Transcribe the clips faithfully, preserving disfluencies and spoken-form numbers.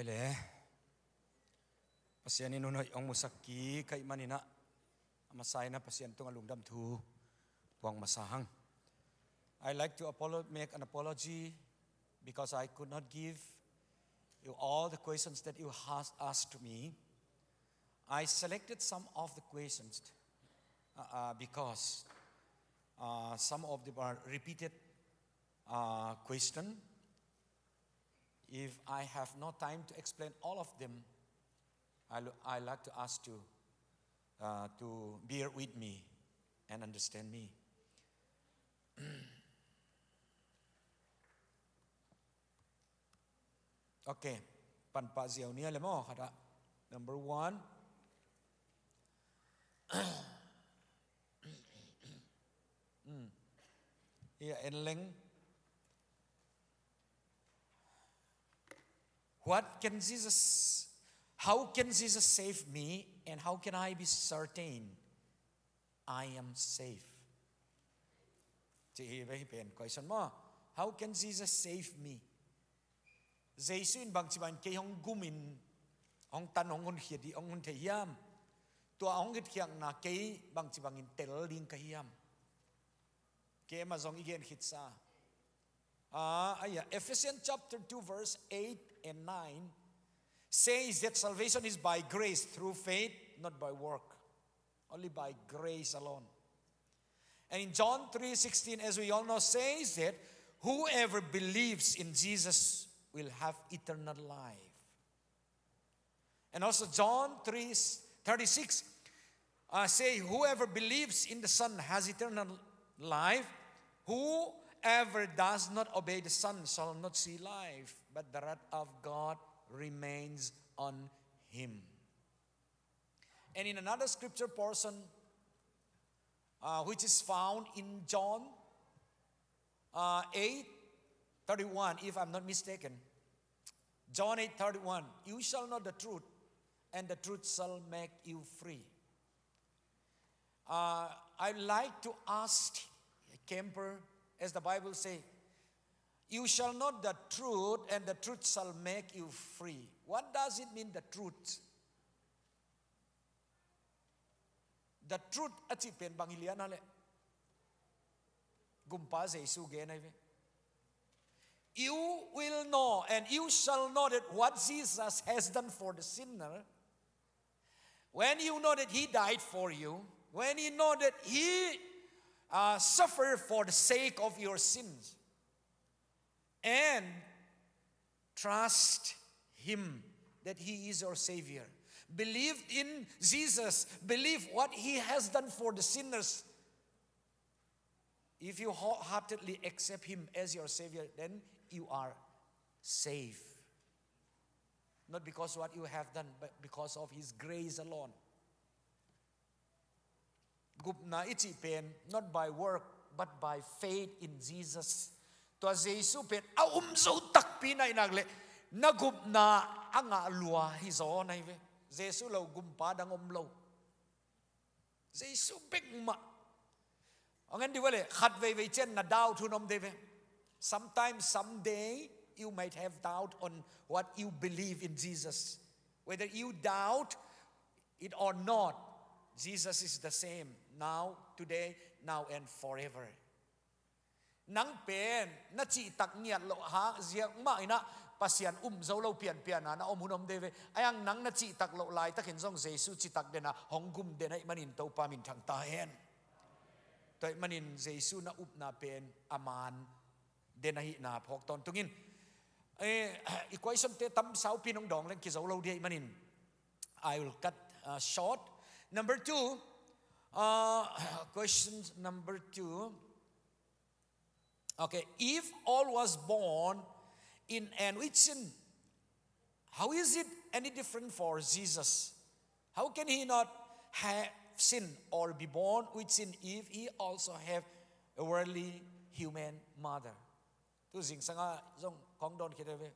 Le Pasian in hun hoih hong musak kik ahih manin ah, a masa in ah Pasian tungah lungdam thu puang masa hang. I like to apolo-, make an apology because I could not give you all the questions that you has asked me. I selected some of the questions, uh, uh, because, uh, some of them are repeated, uh, question. If I have no time to explain all of them, I lo-, I like to ask you, uh, to bear with me and understand me. Okay, pan pah ziau ni a le maw, khat ah. Number one. Hmm. Hi a en leng. What can Jesus, how can Jesus save me, and how can I be certain I am safe? Ci hi ve, hi pen question maw. How can Jesus save me? Jesu in bangci bangin kei hong gum in, hong tan, hong honkhia ding, hong hon thei hiam? Tua hong hitkhiatna kei bangci bangin tel ding ka hiam? Kei mah zong i gen khitsa. Ah, ah, ya. Ephesians chapter two, verse eight and nine says that salvation is by grace through faith, not by work. Only by grace alone. And in John three sixteen, as we all know, says that whoever believes in Jesus will have eternal life. And also John three thirty-six, uh, say, "Whoever believes in the Son has eternal life. Whoever does not obey the Son shall not see life, but the wrath of God remains on him." And in another scripture portion, uh, which is found in John, uh, eight thirty-one, if I'm not mistaken. John eight thirty-one, "You shall know the truth, and the truth shall make you free." Uh, I like to ask Kemper, as the Bible say, "You shall know the truth, and the truth shall make you free." What does it mean, the truth? The truth a cih pen bang hi lian a le, Gumpa Jesu gen ahi ve. You will know, and you shall know that what Jesus has done for the sinner, when you know that he died for you, when you know that he, uh, suffered for the sake of your sins, and trust him, that he is your Savior. Believe in Jesus. Believe what he has done for the sinners. If you wholeheartedly accept him as your Savior, then you are saved. Not because what you have done, but because of his grace alone. Gupna i cih pen, not by work, but by faith in Jesus. Tua Jesu pen a um zo takpi na hih nak leh, na gupna a ngah lua hi zaw na hi ve. Jesu lo gumpa dang om lo. Jesu bek mah. Hong en dih ve le, khat veivei ciang na doubt hun om dih ve. Sometimes, someday, you might have doubt on what you believe in Jesus. Whether you doubt it or not, Jesus is the same now, today, now and forever. Nang pen na cihtak ngiat loh hang ziak mah in ah Pasian um zo lo pianpian a na om hun om dih ve. Ahi hang nang na cihtak loh laitakin zong Jesu citak den a hong gum den ahih manin Topa minthang ta hen. Tua ahih manin Jesu na upna pen a man den ahihna phawk tawntungin. Eh, i question te tam saupi nong dawng leng kizo lo dih ahih manin I will cut, uh, short. Number two, uh, question number two. Okay, if all was born in and with sin, how is it any different for Jesus? How can he not have sin or be born with sin if he also have a worldly human mother? Tu zingsang ah zong kong dawn khit ve.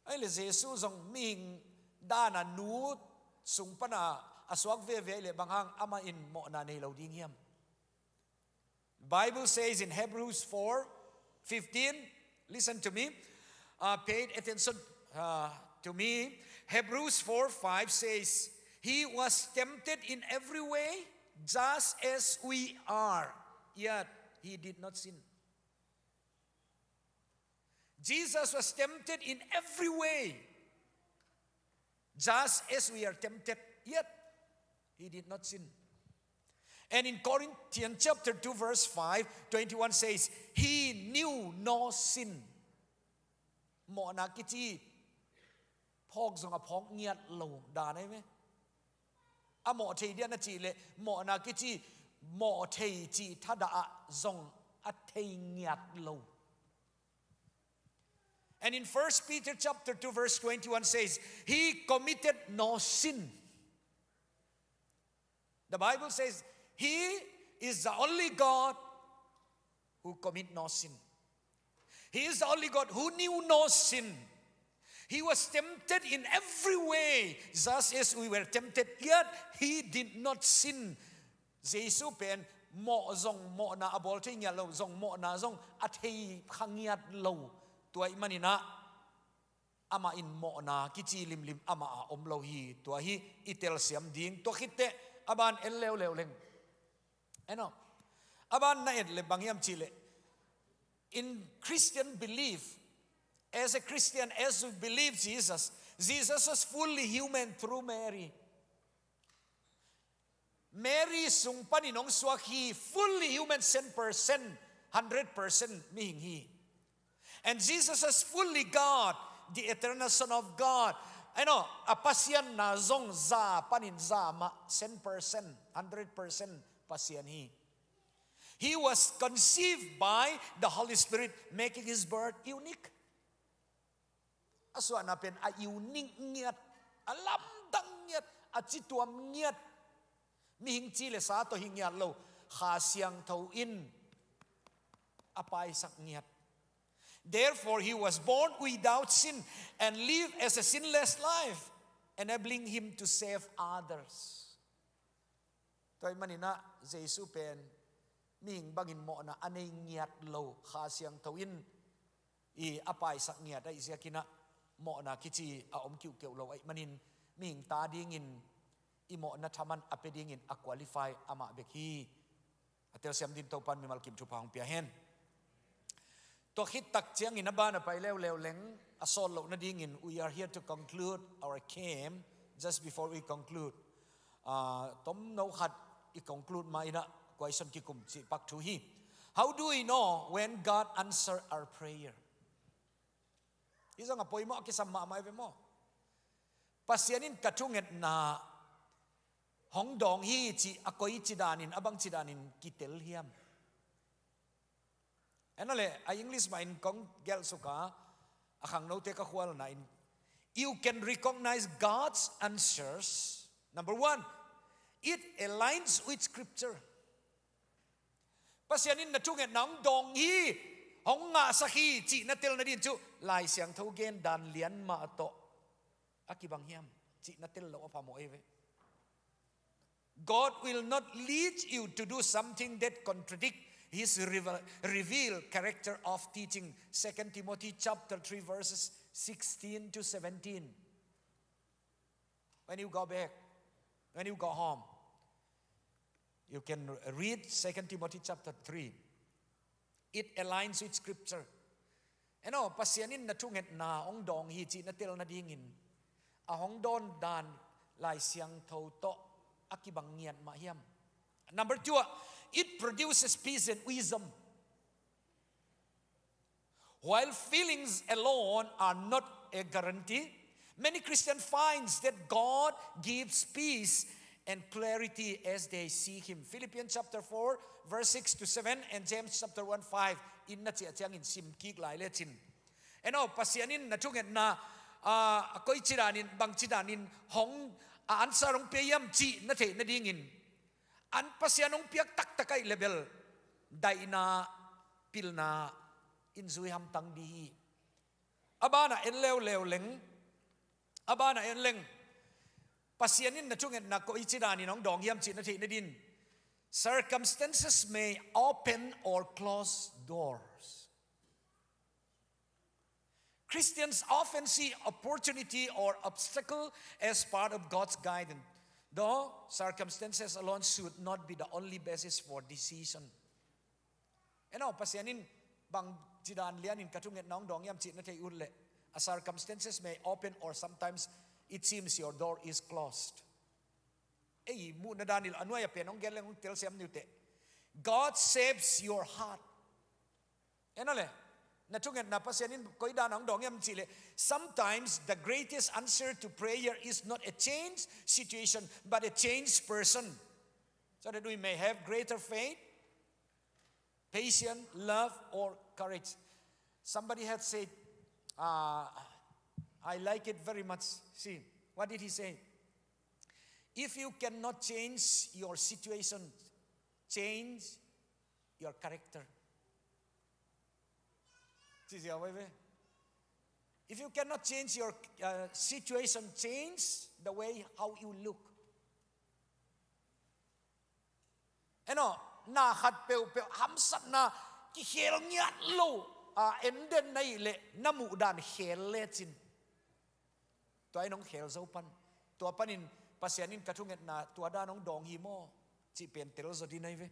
Ahih leh Jesu zong mihing dan a nu sung pan a a suak veve ahih leh bang hang amah in mawhna nei lo ding hiam? Bible says in Hebrews four fifteen, listen to me, uh, pay attention, uh, to me, Hebrews four five says, "He was tempted in every way, just as we are, yet he did not sin." Jesus was tempted in every way, just as we are tempted, yet he did not sin. And in Corinthians chapter two, verse five, twenty-one says, "He knew no sin." Mawhna kici phawk zong a phawk ngiat lo dan ahi ve. A mawh thei diam na cih leh, mawhna kici mawh thei cih thadah ah zong a thei ngiat lo. And in First Peter chapter two, verse twenty-one says, "He committed no sin." The Bible says, "He is the only God who commit no sin." He is the only God who knew no sin. He was tempted in every way, just as we were tempted, yet he did not sin. Jesu pen mawh zong mawhna a bawl thei ngiat lo, zong mawhna zong a thei kha ngiat lo. Tua ahih manin ah, amah in mawhna kici limlim amah ah om lo hi. Tua hi i telsiam ding. Tua khit teh a ban en leuleu leng. En aw. A ban na et leh bang hiam cih leh, in Christian belief, as a Christian, as we believe Jesus, Jesus was fully human through Mary. Mary sung panin hong suak hi, fully human, cent percent, hundred percent mihing hi. And Jesus is fully God, the eternal Son of God. En aw, a Pasianna zong za panin za mah, cent percent, hundred percent Pasian hi. He was conceived by the Holy Spirit, making his birth unique. A suahna pen a unique ngiat, a lamdang ngiat, a cituam ngiat. Mihing ci le sa tawh hi ngiat lo, Kha Siangtho in a paisak ngiat. Therefore, he was born without sin and lived as a sinless life, enabling him to save others. Tua ahih manin ah Jesu pen mihing bangin mawhna a nei ngiat lo, Kha Siangtho in i a paisak ngiat ahih ziakin ah mawhna kici a om kiuhkeuh lo ahih manin mihing ta dingin i mawhna thaman a pia dingin a qualify amah bek hi. A telsiam dingin Topa'n mimal kim thupha hong pia hen. Tua khit tak ciangin a ban a pai leuleu leng, a sawt loh nadingin, we are here to conclude our camp. Just before we conclude, ah, tomno khat i conclude ma in ah, question kikum cih pak thu hi. How do we know when God answer our prayer? Hi zong a poimawh a kisam mahmah hi ve maw. Pasian in ka thungetna hong dawng hi cih a koici danin, a bangci danin kitel hiam? En aw le, a English mah in kong gelh suk a, a khangnote ka khualna in, you can recognize God's answers. Number one, it aligns with Scripture. Pasian in na thungetna hong dawng hi, hong ngahsak hi cih na tel nading cu Lai Siangtho gen dan lian mah tawh a kibang hiam cih na tel loh a phamawh hi ve. God will not lead you to do something that contradict his revel-, revealed character of teaching. Second Timothy chapter three, verses sixteen to seventeen. When you go back, when you go home, you can read Second Timothy chapter three. It aligns with Scripture. En aw, Pasian in na thungetna hong dawng hi cih na tel nadingin a hong dawn dan Lai Siangtho tawh a kibang ngiat mah hiam? Number two ah, it produces peace and wisdom. While feelings alone are not a guarantee, many Christians finds that God gives peace and clarity as they seek Him. Philippians chapter four, verse six to seven, and James chapter one five in na ciah ciangin sim kik lai lecin. En aw, Pasian in na thungetna, ah, a koici danin, bangci danin hong, a answer hong pia hiam cih na theih nadingin, an Pasian hong piak taktak ahih leh bel daihna, pilna in zui hamtang ding hi. A banah en leuleu leng, a banah en leng, Pasian in na thungetna koici danin hong dawng hiam cih na theih nadin, circumstances may open or close doors. Christians often see opportunity or obstacle as part of God's guidance, though circumstances alone should not be the only basis for decision. En aw, Pasian in bang cidan lianin ka thungetna hong dawng hiam cih na thei ut leh, a circumstances may open or sometimes it seems your door is closed. Ei muhna dan in a nuai a pen hong gen leng hong telsiam ni uh teh. God shapes your heart. En aw le, na thungetna Pasian in koi dan hong dawng hiam cih leh, sometimes the greatest answer to prayer is not a changed situation but a changed person, so that we may have greater faith, patience, love, or courage. Somebody had said, uh, I like it very much. See, what did he say? If you cannot change your situation, change your character. Ci ziau vai ve. If you cannot change your uh, situation, change the way how you look. En aw, na khat peuhpeuh hamsatna kikhel ngiat lo a, en den na hih leh na muhdan khel lecin, tua in hong khel zo pan. Tua panin Pasian in ka thungetna tua dan hong dawng hi maw cih pen tel zaw ding ahi ve.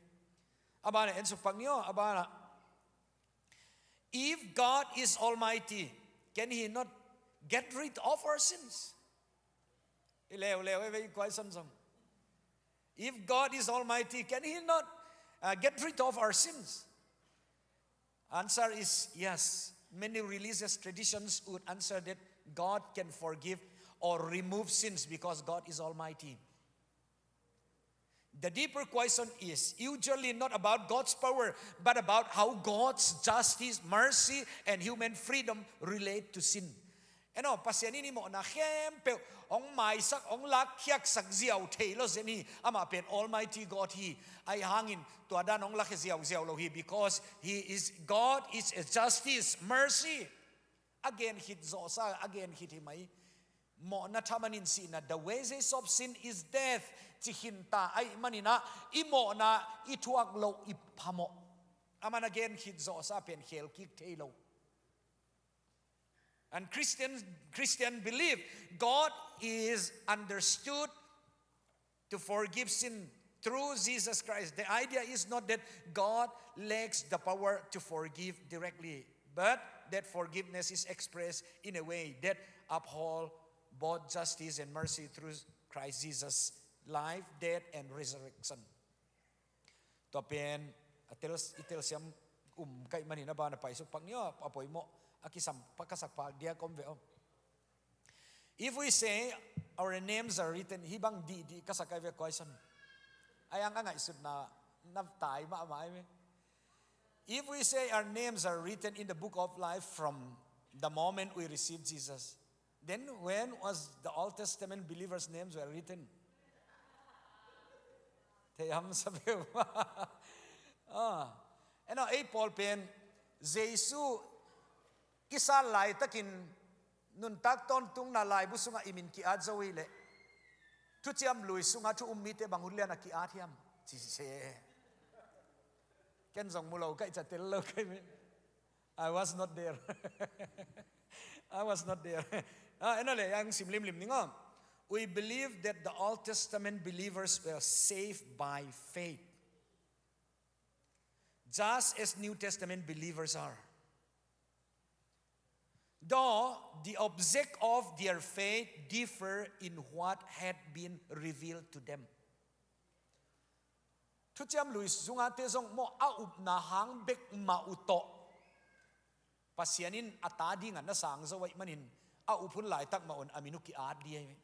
A banah en suk pak ni aw, a banah, if God is almighty, can he not get rid of our sins? I leuleu e ve i question zong. If God is almighty, can he not uh, get rid of our sins? Answer is yes. Many religious traditions would answer that God can forgive or remove sins because God is almighty. The deeper question is usually not about God's power, but about how God's justice, mercy, and human freedom relate to sin. En aw, Pasian in i mawhna khempeuh hong maisak, hong lakkhiatsak ziau thei lo zen hi. Amah pen Almighty God hi. Ahi hangin tua dan hong lakhia ziauziau lo hi, because he is, God is a justice, mercy. A gen khit zawhsa, a gen khit hi mai. Mawhna thaman in sihna, the wages of sin is death, ci khin ta ahih manin ah, i mawhna i thuak loh i phamawh. Aman a gen khit zawhsa pen khel kik thei lo. And Christian, Christian believe God is understood to forgive sin through Jesus Christ. The idea is not that God lacks the power to forgive directly, but that forgiveness is expressed in a way that uphold both justice and mercy through Christ Jesus' life, death, and resurrection. Tua pen a tel, i telsiam um ka hih manin a ban a paisuk pak ni aw, a poimawh a kisam pak ka sak pak diak om ve aw. If we say our names are written, hih bang dihdih ka sak ai ve question. Ai ang a ngaihsutna na tai mahmah ai ve. If we say our names are written in the book of life from the moment we receive Jesus, then when was the Old Testament believers' names were written? Thei hamsa peuh. Ah. En aw, ei pawl pen Jesu i sal laitakin nuntak tawntungna laibu sungah i min ki-at zo hi leh, Thuciam Lui sungah thu um mite bang hun lian a ki-at hiam? Ci se. Ken zong mu lo ka hih ciang tel lo ka hih ve. I was not there. I was not there. Ah, en aw le, ang sim limlim ning aw. We believe that the Old Testament believers were saved by faith, just as New Testament believers are. Though the object of their faith differ in what had been revealed to them. Thuciam Lui sungate zong maw a upna hang bek mah uh tawh Pasian in a ta dingah na sang zo ahih manin a up hun laitak mah un a min uh ki-at dih ahi.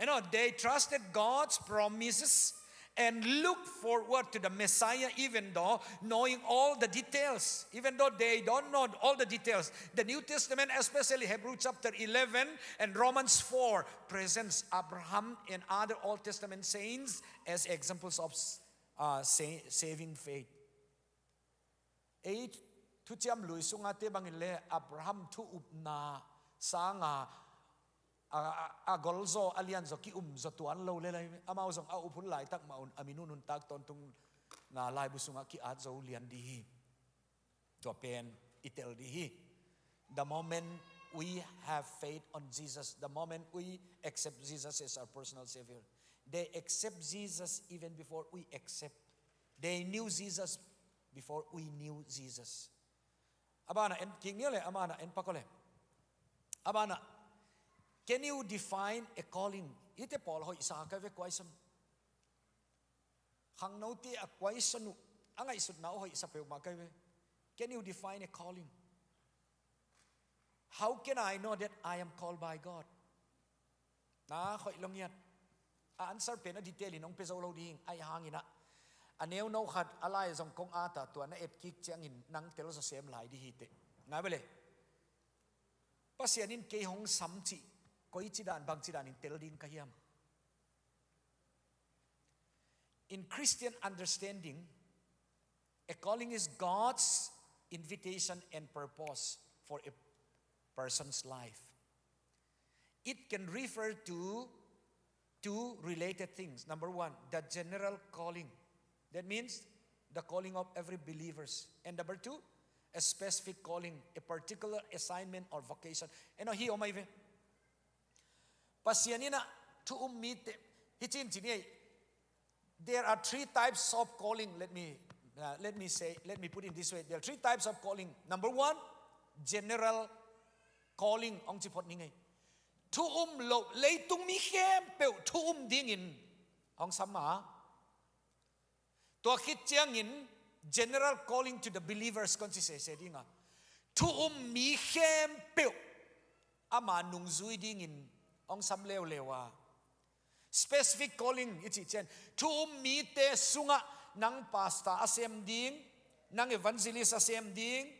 You know, they trusted God's promises and looked forward to the Messiah, even though knowing all the details, even though they don't know all the details. The New Testament, especially Hebrew chapter eleven and Romans four, presents Abraham and other Old Testament saints as examples of uh, sa-, saving faith. Ei Thuciam Lui sungate bangin le Abraham thu upna sanga a, a, a golzaw, a lianzaw ki-umzaw tuan lo le lai. Amau zong a up hun laitak mah un a min uh nuntak tawntungna laibu sungah ki-at zo lian dih hi. Tua pen i tel dih hi. The moment we have faith on Jesus, the moment we accept Jesus as our personal Savior, they accept Jesus even before we accept. They knew Jesus before we knew Jesus. A banah en kik ni aw le, a banah en pak aw le. A banah, can you define a calling? Hihte pawl hoihsa ka ve, question. Khangnote a question uh, a ngaihsutna uh hoihsa peuhmah ka ve. Can you define a calling? How can I know that I am called by God? Na hoih lo ngiat. A answer pen a detail in hong pia zo lo ding, ahi hangin ah, a neuno khat a lai zong kong at a, tua na et kik ciangin nang tel zawsem lai ding hi teh. Ngai bale. Pasian in kei hong sam cih koici dan, bangci dan in tel ding ka hiam? In Christian understanding, a calling is God's invitation and purpose for a person's life. It can refer to two related things. Number one, the general calling. That means the calling of every believers. And number two, a specific calling, a particular assignment or vocation. En aw, hi om ahi ve. Pasian in ah thu um mite, hi cin cin hi. There are three types of calling. Let me, uh, let me say, let me put in this way. There are three types of calling. Number one, general calling, hong ci phot ni ngei. Thu um lo, leitung mi khempeuh thu um dingin hong sam a. Tua khit ciangin general calling to the believers kon ci sese ding a. Thu um mi khempeuh ama nungzui dingin hong sam leuleu a. Specific calling i cih ciang, thu um mite sungah nang pastor a sem ding, nang evangelist a sem ding,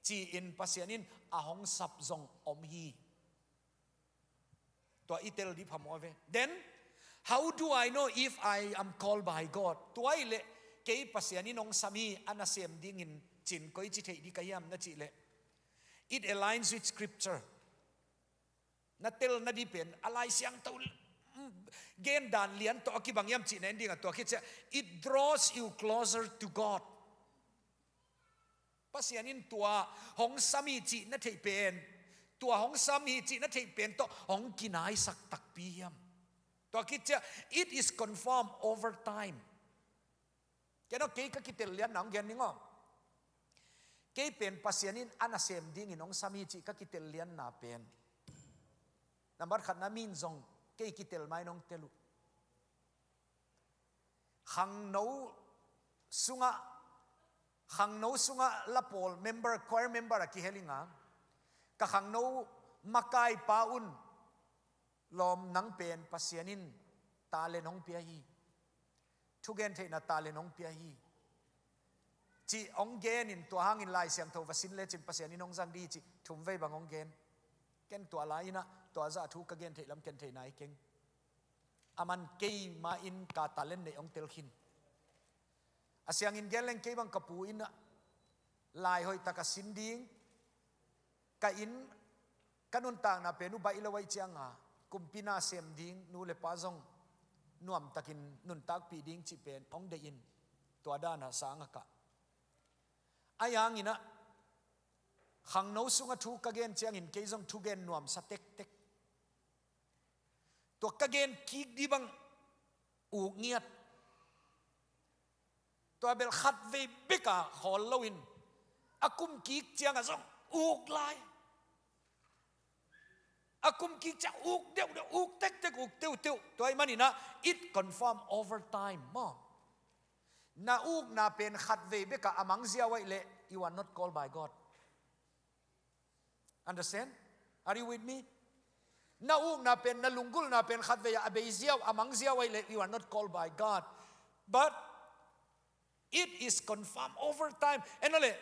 ci-in Pasian in a hong sap zong om hi. Tua i tel dih phamawh ve. Then, how do I know if I am called by God? Tua ahih leh kei Pasian in hong sam hi, a nasem dingin cin koici theih dih ka hiam na cih leh, it aligns with scripture. Na tel nading pen a Lai Siangtho, mm, gen dan lian tawh a kibang hiam cih na en ding a, tua khit ciang, it draws you closer to God. Pasian in tua hong sam hi cih na theih pen, tua hong sam hi cih na theih pen tawh hong kinaisak takpi hiam? Tua khit ciang, it is confirmed over time. Ken aw, kei ka kitel lianna hong gen ning aw. Kei pen Pasian in a nasem dingin hong sam hi cih ka kitel lianna pen, nambat khatna, mi in zong kei kitel ma in hong tel uh. Khangno sungah, khangno sungah la pawl member, choir member a kihel ing a, ka khangno makaipa un, lawm, nang pen Pasian in talent hong pia hi, thugen theihna talent hong pia hi, cih hong gen in, tua hangin Lai Siangtho va sin lecin Pasian in hong zang dih hi cih thum vei bang hong gen. Ken tua lai-in ah tua zah thu ka gen theih lam ken thei nai keng. A man keima in ka talent neih hong tel khin. A siangin gen leng, kei bang ka pu in ah lai hoih tak a sin ding, ka inn, ka nuntakna pen uh baih lo ahih ciang a, kumpi na sem ding, nu le pa zong nuamtakin nuntakpih ding cih pen hong deih in, tua dan a sang a kah. Ahi hangin ah, khangno sungah thu ka gen ciangin kei zong thugen nuamsa tektek. Tua ka gen kik dih bang uk ngiat. Tua bel khatvei bek a khawl loin, a kum kik ciang a zong uk lai. A kum kik ciang uk deuhdeuh, uk tektek, uk teuteu. Tua ahih manin ah, it confirm over time maw. Na ukna pen khatvei bek a a mang ziau ahih leh, you are not called by God. Understand? Are you with me? Na ukna pen, na lunggulhna pen khatvei a a bei ziau, a mang ziau ahih leh, you are not called by God. But it is confirmed over time. En aw le,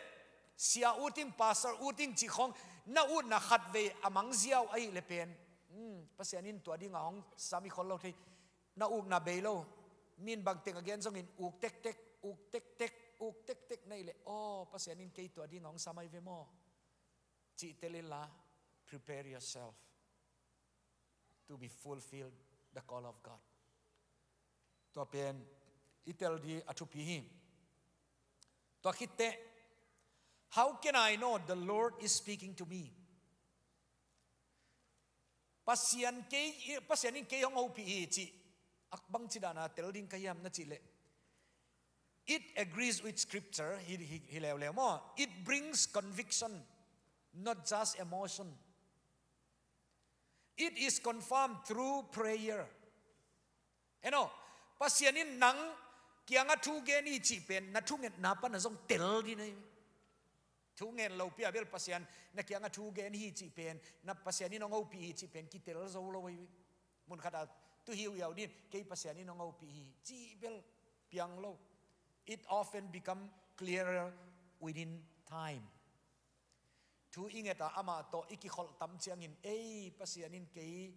sia ut ing, pastor ut ing cih khawng, na ukna khatvei a mang ziau ahih leh pen, hmm, Pasian in tua ding a hong sam hi khol lo thei. Na ukna bei lo. Mi in bangteng a gen zongin, uk tektek, uk tektek, uk tektek na hih leh, aw, Pasian in kei tua ding a hong sam ahi ve maw, cih tel inla, prepare yourself to be fulfilled the call of God. Tua pen i tel dih a thupi hi. Tua khit teh, how can I know the Lord is speaking to me? Pasian kei, Pasian in kei hong hopih hi cih a bangci dana tel ding ka hiam na cih leh, it agrees with scripture, hi, hi, hi leuleu maw. It brings conviction, not just emotion. It is confirmed through prayer. En aw, Pasian in nang kiangah thu gen hi cih pen na thungetna pana zong tel ding hi. Thu ngen lopi a bel Pasian na kiangah thu gen hi cih pen, na Pasian in hong hopih hi cih pen kitel zo lo hi. Mun khat a tu hi uh hiau ding, kei Pasian in hong hopih hi cih bel piang lo. It often become clearer within time. Thu i nget a amah tawh i kikholh tam ciangin, ei, Pasian in kei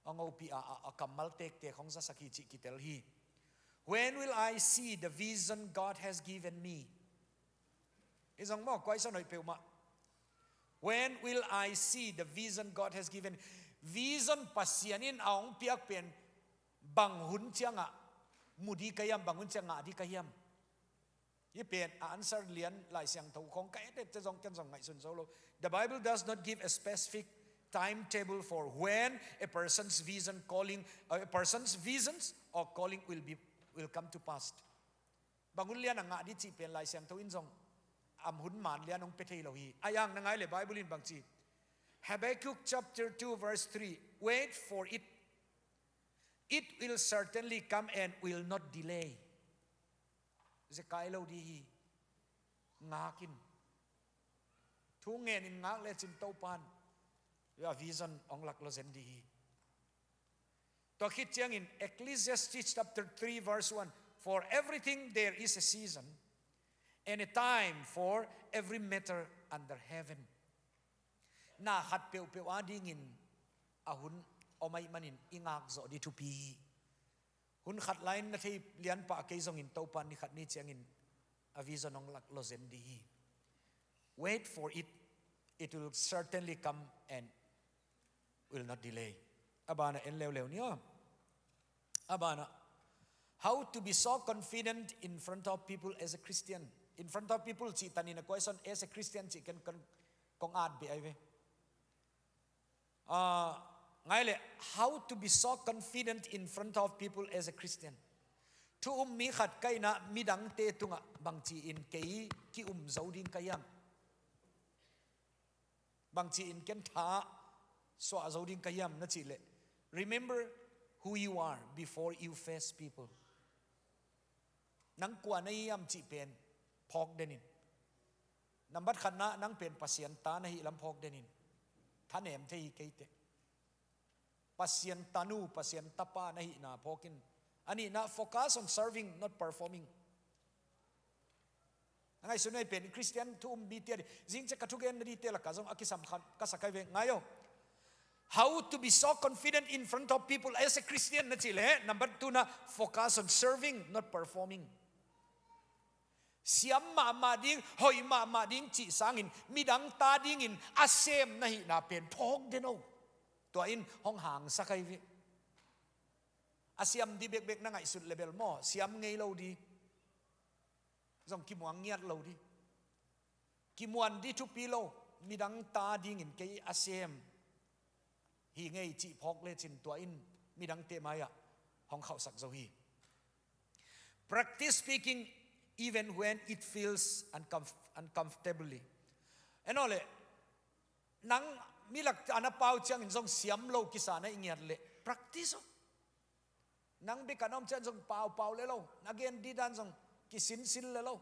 hong hopih a, a, a kammal tektek hong zasak hi cih kitel hi. When will I see the vision God has given me? Hi zong maw, question hoih peuhmah. When will I see the vision God has given? Vision Pasian in a hong piak pen bang hun ciangah mu ding ka hiam, bang hun ciang ngah ding ka hiam? Hih pen a answer lian Lai Siangtho khong ka et et te zong ken zong ngaihsun zo lo. The Bible does not give a specific timetable for when a person's vision calling, uh, a person's visions or calling will be, will come to pass. Bang hun lian a ngah ding cih pen Lai Siangtho in zong a hun man lian hong pia thei lo hi. A yang na ngai leh Bible in bang ci? Habakkuk chapter two verse three. Wait for it. It will certainly come and will not delay. Zekai lo ding hi. Ngak in. Thu ngen in ngak lecin Topan a vision hong lak lo zen ding hi. Tua khit ciangin Ecclesiastes chapter three verse one. For everything there is a season and a time for every matter under heaven. Na khat peuhpeuh a dingin a hun om ahih manin i ngak zawh ding thupi hi. Hun khat lai-in na thei lianpah kei zongin Topan ni khat ni ciangin a vision hong lak lo zen ding hi. Wait for it. It will certainly come and will not delay. A banah en leuleu ni aw. A banah, how to be so confident in front of people as a Christian. In front of people cih tanin a question, as a Christian cih ken kong at beh ai ve. Ah, ngai leh, how to be so confident in front of people as a Christian. Thu um mi khat ka hihna midangte tungah bangci in kei ki-um zo ding ka hiam? Bangci in ken tha suah zo ding ka hiam na cih leh, remember who you are before you face people. Nang kua na hiam cih pen phawk den in. Nambat khatna, nang pen Pasian ta na hih lam phawk den in. Thanem thei hi kei teh. Pasian tanu, Pasian tapa na hihna phawk in. A nihna, focus on serving, not performing. A ngaihsun ai pen Christian thu um mi tia di. Zing ciang ka thugen na ding tia lakah zong a kisam khat ka sa kai ve ngai aw. How to be so confident in front of people as a Christian na cih leh, number two na, focus on serving, not performing. Siam mahmah ding, hoih mahmah ding cih sangin midang ta dingin a sem na hihna pen phawk den o. Tua in hong hangsak ai ve. A siam ding bekbek na ngaihsut leh bel maw, siam ngei lo ding. Zong kimuang ngiat lo ding. Kimuan ding thupi lo, midang ta dingin kei a sem hi ngei cih phawk lecin tua in midangte mai-ah hong khauhsak zo hi. Practice speaking even when it feels uncomf-, uncomfortably. En aw leh, nang mi lak a na pau ciangin zong siam lo kisa na hi ngiat leh practice aw. Nang bek a na om ciang zong paupau le lo, na gen ding dan zong kisinsin le lo.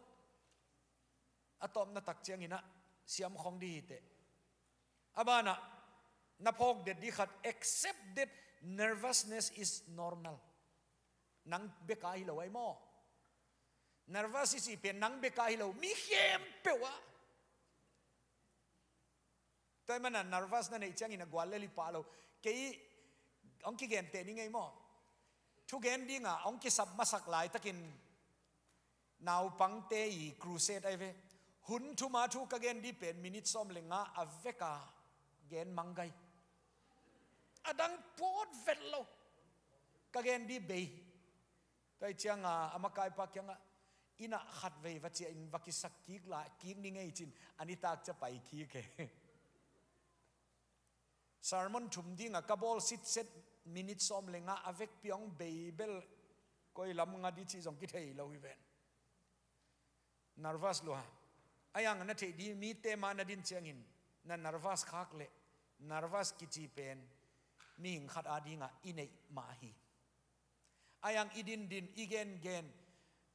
A tawpna tak ciangin ah siam khong ding hi teh. A banah na phawk den ding khat, accept that nervousness is normal. Nang bek a hi lo ai maw. Nervous i cih pen nang bek a hi lo, mi khempeuh ah. Tua ahih manin nervous na neih ciangin a guallel hi pah lo. Kei hong kigen teh ni ngei maw. Thugen dinga hong kisap masak laitakin naupangte i crusade ai ve. Hun thuma thu ka gen ding pen minute sawm le nga a veka gen manggai. A dang pawt vet lo. Ka gen ding bei. Tua hi cianga a makaipa kiangah, inn ah khatvei va ciah in va kisak kik la, kik ni ngei cin, a nitak ciang pai kik e. Sermon thum dinga ka bawl sitset minute sawm le nga a vekpi hong bei bel koi lam nga di cih zong kithei lo hi ven. Nervous lua. A yang na theih di mite ma na din ciangin na nervous khak le nervous kici pen mihing khat a dinga i neih mah hi. A yang i din din, i gen gen,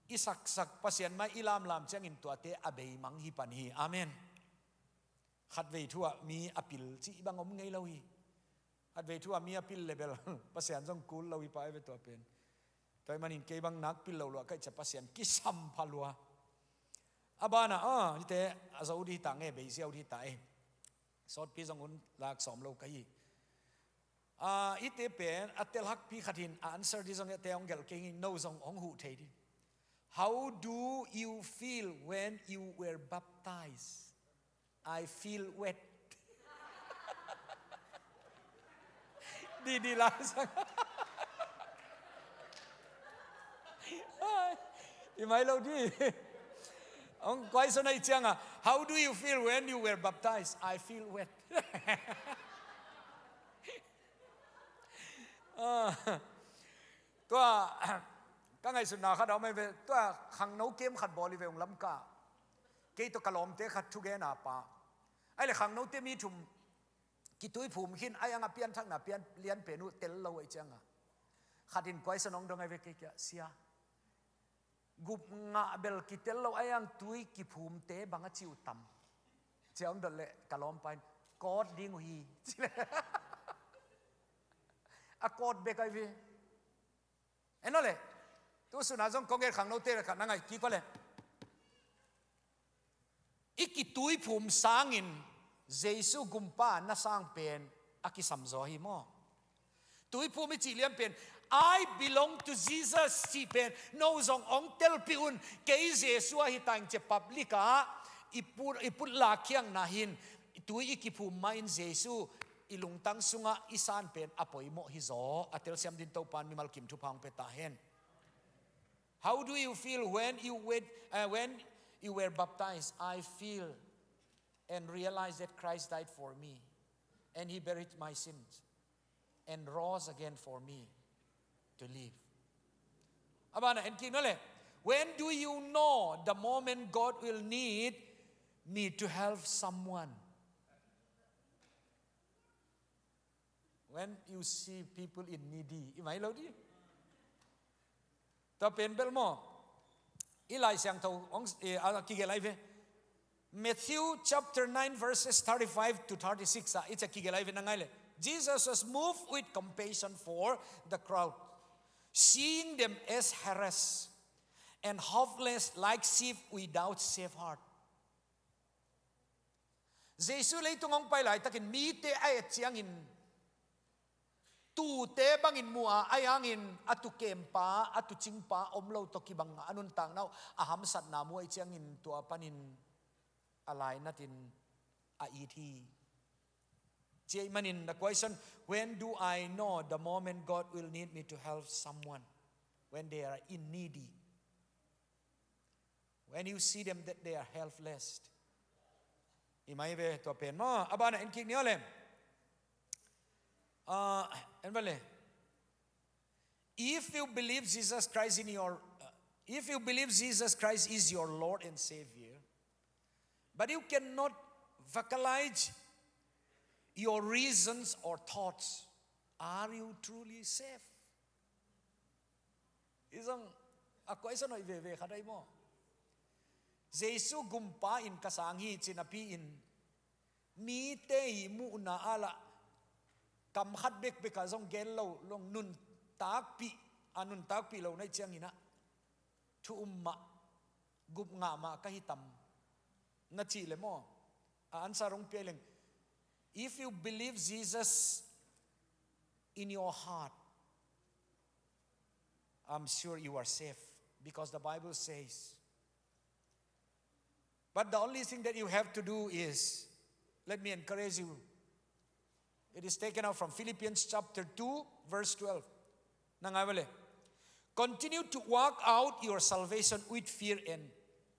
i sak sak, Pasian mai i lam lam ciangin tuate a bei mang hi pan hi. Amen. Khatvei thu ah mi a pil cih bang om ngei lo hi. Khatvei thu ah mi a pil le bel Pasian zong kul lo hi pa e ve tua pen. Tua ahih manin kei bang nak pil lo lua ka hih ciang Pasian kisam pha lua. A banah, ah, hite a zo di hi ta nge, bei ziau di hi ta e. Sawtpi zong hun lak sawm lo ka hi. Ah, hite pen a tel hakpi khat hin a answer di zong hite hong gelh kei hi, no zong hong huh thei di. How do you feel when you were baptized? I feel wet. Di di lai sang. Ai, i mai lo di. Hong question ahih cianga, how do you feel when you were baptized? I feel wet. Ah, tua ka ngaihsutna khat a om ahi ve, tua khangno kem khat bawl hi ve ung Lamka. Kei tawh ka lawmte khat thugena pa. Ahih leh khangnote mi thum kituiphum khin, a yang a pianthakna pian lian pen uh tel lo ahih cianga. Khat in question hong dong ahi ve kei kiang, sia, gup ngah bel kitel lo a yang tui kiphumte bang a ci uh tam? Ci a hong dot leh ka lawmpa in, kawt ding uh hi, ci leh. A kawt bek ahi ve. En aw le, tu suna zong kong et khangnote le khat na ngaih kik aw le. I kituiphum sangin Jesu gumpa na sang pen a kisam zaw hi maw? Tuiphum i cih lian pen, "I belong to Jesus," cih pen no zong hong telpih un, "Kei Jesu ahi ta ing," ci a public ah i put, i put lakhiangna hin, tui i kiphum mahin Jesu i lungtang sungah i san pen a poimawh hi zaw. A telsiam din Topa'n mimal kim thupha hong pia ta hen. How do you feel when you wait, uh, when you were baptized? I feel and realize that Christ died for me and he buried my sins and rose again for me to live. A banah en kik nawn le. When do you know the moment God will need me to help someone? When you see people in needy, i mai lo di. Tua pen bel maw, i Lai Siangtho hong, eh, a kigelh ahi ve. Matthew chapter nine verses thirty-five to thirty-six ah, i ci a kigelh ahi ve na ngai le. Jesus was moved with compassion for the crowd, seeing them as harassed and helpless like sheep without shepherd. Jesu leitung hong pai laitakin mite a et ciangin, tuute bangin mu a, a yangin a tukempa, a tucingpa om lo tawh kibang a nuntakna uh a hamsatna mu a i ciangin tua panin a lainatin a it hi. Ci ahih manin the question, when do I know the moment God will need me to help someone when they are in needy? When you see them that they are helpless. I mai ve tua pen maw, a banah en kik ni aw le. Ah, en va le. If you believe Jesus Christ in your, uh, if you believe Jesus Christ is your Lord and Savior, but you cannot vocalize your reasons or thoughts, are you truly saved? I zong a question hoih veve khat ahi maw? Jesu gumpa in ka sang hi ci napi-in mite i muhna ah lah kam khat bekbek ah zong gen lo, long nuntakpih, a nuntakpih lo na hih ciangin ah thu um mah, gup ngah mah ka hi tam na cih le maw? A answer hong pia leng, if you believe Jesus in your heart, I'm sure you are safe because the Bible says. But the only thing that you have to do is, let me encourage you. It is taken out from Philippians chapter two, verse twelve. Na ngai va le. Continue to work out your salvation with fear and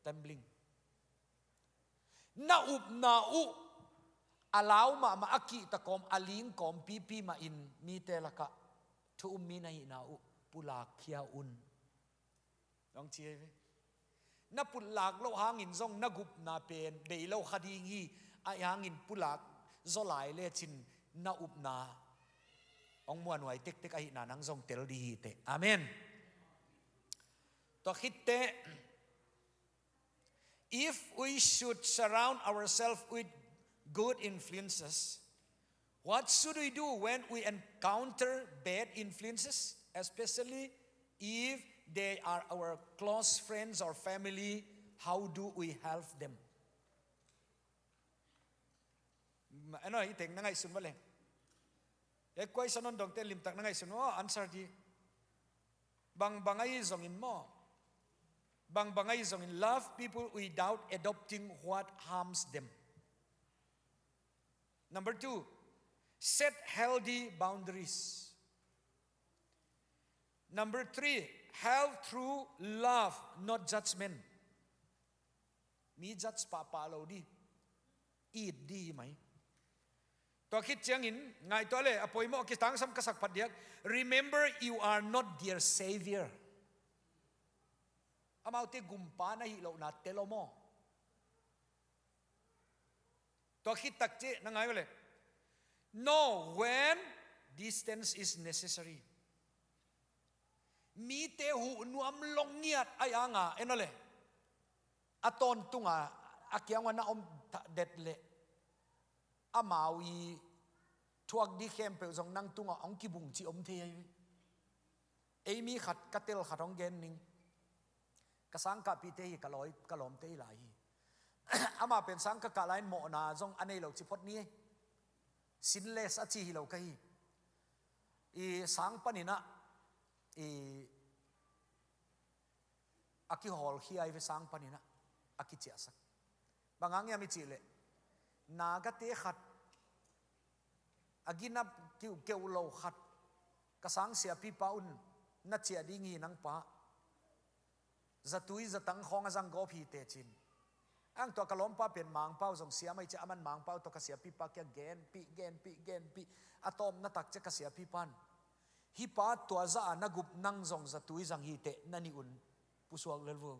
trembling. Na upna uh a lau mahmah, a kihta kawm, a ling kawm pipi mahin mite lakah thu um mi na hihna uh pulak khia un. Hong ci hi ve. Na pulak loh hangin zong na gupna pen bei lo kha ding hi. Ahi hangin pulak zaw lai lecin na upna hong muanhuai tektek ahihna nang zong tel dih hi teh. Amen. Tua khit teh, if we should surround ourselves with good influences, what should we do when we encounter bad influences, especially if they are our close friends or family? How do we help them? Eno, i teng na ngaihsun va leng. E question hong dongte limtak na ngaihsun, oh, answer dih. Bangbang ahi zongin maw, bangbang ahi zongin, love people without adopting what harms them. Number two, set healthy boundaries. Number three, help through love, not judgment. Mi judge pahpah lo dih. It dih hi mai. Tua khit ciangin, ngaihtuah le, a poimawh kitangsam ka sak phat diak. Remember, you are not their savior. Amaute gumpa na hih lohna tel om aw. Tua khit tak ciang na ngai uh le, know when distance is necessary. Mite huh nuam lo ngiat ahi hanga, en aw le, a tawntunga a kianga na om ta det leh, amau i thuak dih khempeuh zong nang tungah hong kibung cih om thei ahi ve. Ei mi khat ka tel khat hong gen ning. Ka sangkahpihte hi, ka lawi, ka lawmte hi lai hi. Amah pen sang ka kah lai-in mawhna zong a nei lo ci phot ni. Sinless a ci hi lo ka hi. I sang panin ah, i a kiholkhia hi ve, sang panin ah a kiciahsak. Bang hang hiam i cih leh, nagate khat, a gina kiuhkeuh lo khat, ka sang siapipa un na ciah ding hi nang pa. Zatui zatang khawng a zang gawp hi teh cin. Ang tua ka lawmpa pen Mangpau zong siam ahi ciah, aman Mangpau tawh ka siapipa kiang genpih, genpih, genpih. A tawpna tak ciah ka siapipan, hih pa tua zah a na gup nang zong zatui zang hi teh, na nih un pusuak lel vo.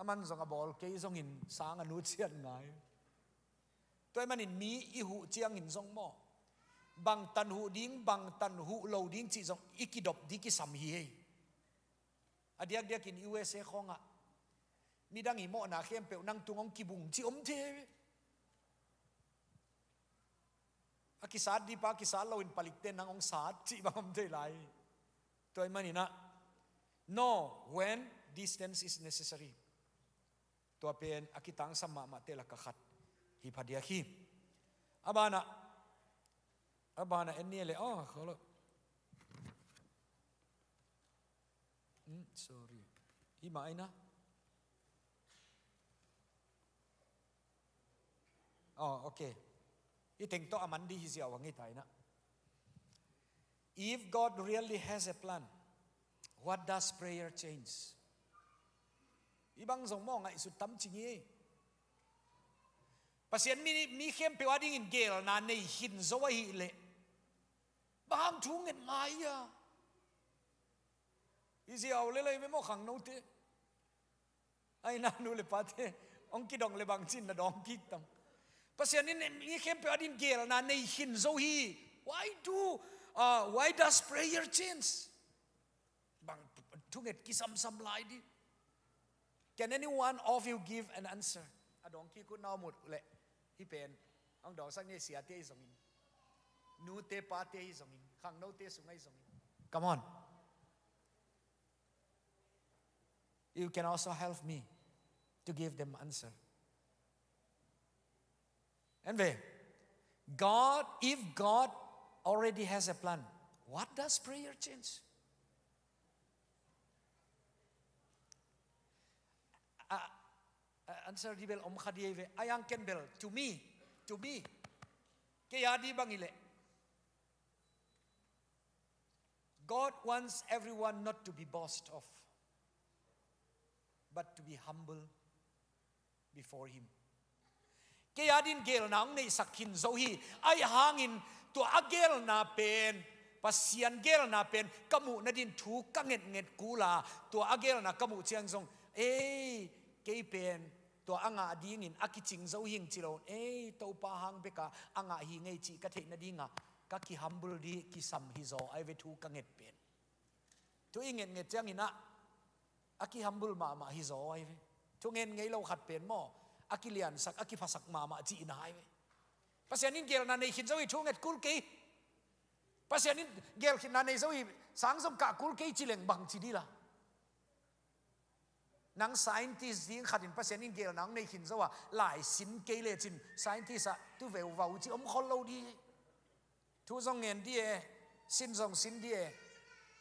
Aman zong a bawl kei zongin sang a nutsiat ngai. Tua ahih manin mi i huh ciangin zong maw, bangtan huh ding, bangtan huh lo ding cih zong i kidop ding kisam hi ei. A diakdiakin U S A khawngah midang i mawhna khempeuh nang tung hong kibung cih om thei ei. A kisat dihpa kisat loin palikte nang hong sat cih bang om thei lai. Tua ahih manin ah, know when distance is necessary. Tua pen a kitangsam mahmahte lakah khat hi phadiak hi. A banah, a banah en ni le, oh, kholo. Hmm, sorry. Hih mah ahi na. Oh, okay. Hih teng tawh a man dih hi ziau a ngei ta in ah. If God really has a plan, what does prayer change? Hih bang zong maw ngaihsut tam cing hi. Pasian mi, mi khempeuh adingin geelna nei khin zo ahih leh, bang hang thu nget ngai a. Hi ziau lel ahi ve maw khangnote. Ahi na nu le pate, hong kidong le bangci-in na dawng kik tam. Pasian in mi khempeuh adingin geelna nei khin zo hi. Why do, uh, why does prayer change? Bang thunget kisamsam lai dih. Can any one of you give an answer? A dawng kik uh na om uh leh, hih pen hong dawngsak ni, siate hi zongin, nute pate hi zongin, khangnote sung ahi zongin. Come on. You can also help me to give them answer. En ve, God, if God already has a plan, what does prayer change? A, a answer dih bel om kha dih ei ve. Ahi hang ken bel, to me, to me, kei a dih bang hi leh, God wants everyone not to be boast of, but to be humble before Him. Kei a din gelna hong neihsak khin zo hi. Ahi hangin tua a gelna pen, Pasian gelna pen ka muh nadin thu ka ngetnget kul a, tua a gelna ka muh ciang zong, ei, kei pen tua a ngah dingin a kicing zo hing ci lo, ei, Topa hang beka a ngah hi ngei cih ka theih nadinga ka kihumble dih kisam hi zaw ai ve thu ka nget pen. Thu i ngetnget ciangin ah a kihumble mahmah hi zaw ai ve. Thu ngen ngei lo khat pen maw, a kiliansak, a kiphasak mahmah cihna ai ve. Pasian in gelna nei khin zo hi thu nget kul kei. Pasian in gel khinna nei zo hi sang zong kah kul kei ci leng bang ci dih la. Nang scientist ding khatin Pasian in gelna hong nei khin zo a, lai sin kei lecin scientist ah tu veuvau ci om khol lo dih. Thu zong ngen dih e, sin zong sin dih e.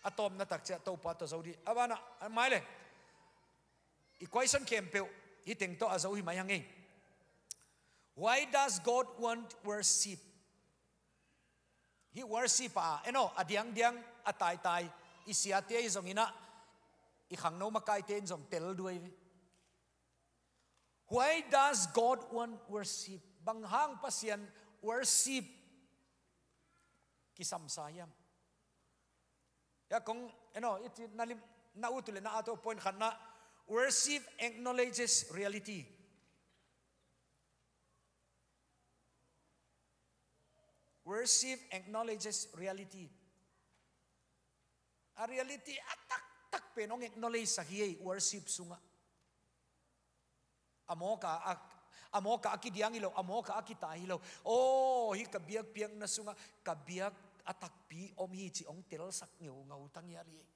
A tawpna tak ciah Topa tawh zo dih. A banah, a mai le. I question khempeuh hih teng tawh a zo hi mai hang ei. Why does God want worship? Hih worship a, eno, a diangdiang, a taitai, i siate hi zongin ah, i khangno makaite in zong tel duai ve. Why does God want worship? Bang hang Pasian worship kisamsa hiam? Ya kong, eno, iti na lim, na utu le na ato point khatna, worship acknowledges reality. Worship acknowledges reality. A reality a taktak pen hong acknowledge sak hi ei worship sungah. A mawka a, a mawka a kidiang hi lo, a mawka a kitai hi lo. Aw, hih ka biakpiakna sungah ka biak a takpi om hi ci hong telsak ngeungau tangial hi ei.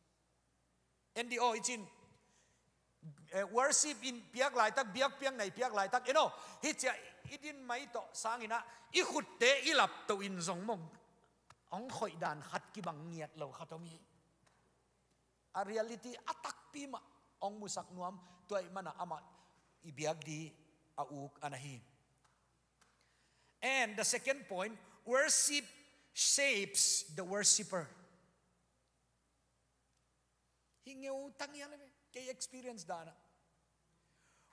Andy aw i cin, eh, worship in piak laitak, biakpiakna i piak laitak, eno, hih ciah i din mai tawh sangin ah i khutte i laptoh in zong mong hong khoih dan khat kibang ngiat lo khat om hi. A reality a takpi mah hong musak nuam, tua ih mana amah i biak dih a uk a na hi. And the second point, worship shapes the worshipper. Hi ngeu tangial ve, kei experience dana.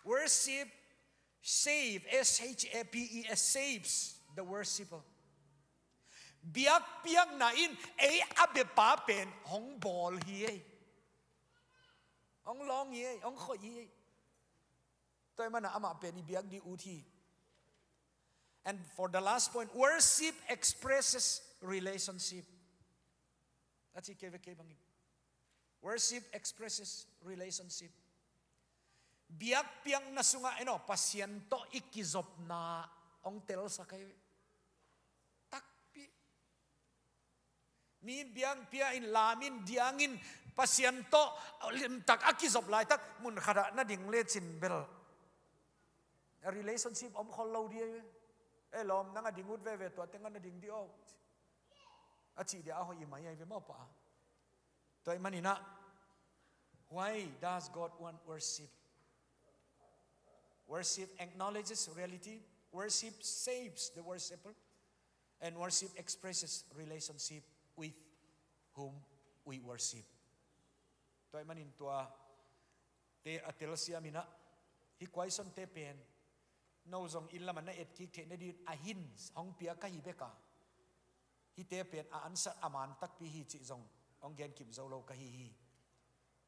Worship save, S H A P E S, saves the worshipper. Biakpiakna in ei a biapa pen hong bawl hi ei. Hong lawng hi ei, hong khoih hi ei. Tua ih mana amah pen i biak dih ut hi. And for the last point, worship expresses relationship. A ci kei ve kei bangin. Worship expresses relationship. Biakpiakna sungah eno Pasian tawh i kizopna hong telsak hi. Takpi. Mi biakpia in lam in diangin Pasian tawh limtak a kizop laitak mun khatah na ding lecin bel a relationship om khol lo dih. E lawm nang a ding ut veve tua tengah na ding dih aw. A cih dia a hoih i mai ai ve mawpa. Tua ih maninah, why does God want worship? Worship acknowledges reality. Worship saves the worshipper. And worship expresses relationship with whom we worship. Tua ih manin tua te a telsiam inah, hih question te pen no zong inn lamah na etkik theih nadin a hin hong pia ka hi beka. Hihte pen a answer a man takpi hi cih zong hong genkip zo lo ka hi hi.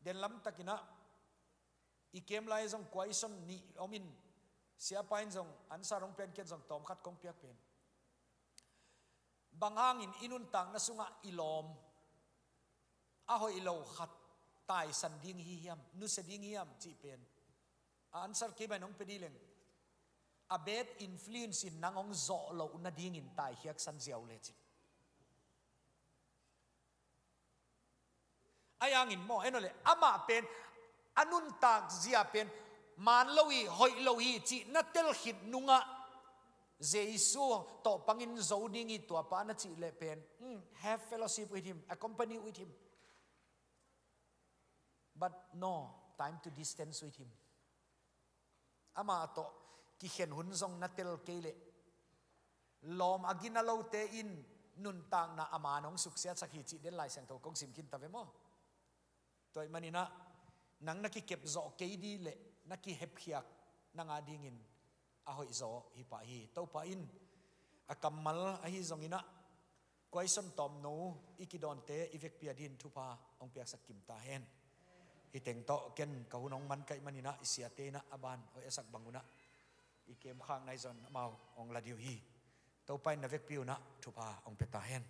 Den lamtakinah i kem lai zong question nih om in, siapa in zong answer hong pian ken zong tawm khat kong piak pen, bang hangin i nuntakna sungah i lawm a hoih lo khat taisan ding hi hiam, nusia ding hiam cih pen a answer kei bang hong pia dih leng, a bad influence in nang hong zawh loh nadingin taikhiaksan ziau lecin. A yangin maw, en aw le, amah pen a nuntak zia pen man lo hi, hoih lo hi cih na telkhit nungah Jesu tawh pangin zo ding hi tuapa na cih leh pen, hmm, have fellowship with him, accompany with him. But no time to distance with him. Amah tawh kikhen hun zong na tel kei leh lawm a gina lote in nuntakna a man hong suksiatsak hi cih den Lai Siangtho kong sim khin ta ve maw? Tua ih maninah nang na kikep zawh kei dih leh na kihepkhiak nang a dingin a hoih zaw hi pah hi. Topa in a kammal ahi zongin ah, kuaison tawmno i kidawnte i vekpi a din thupha hong piaksak kim ta hen. Hih teng tawh ken ka hun hong man kaih manin ah, i siate in ah a ban hoih a sak bang un ah, i kem khak nai zong amau hong la dih uh hi. Topa in na vekpi un ah thupha hong pia ta hen.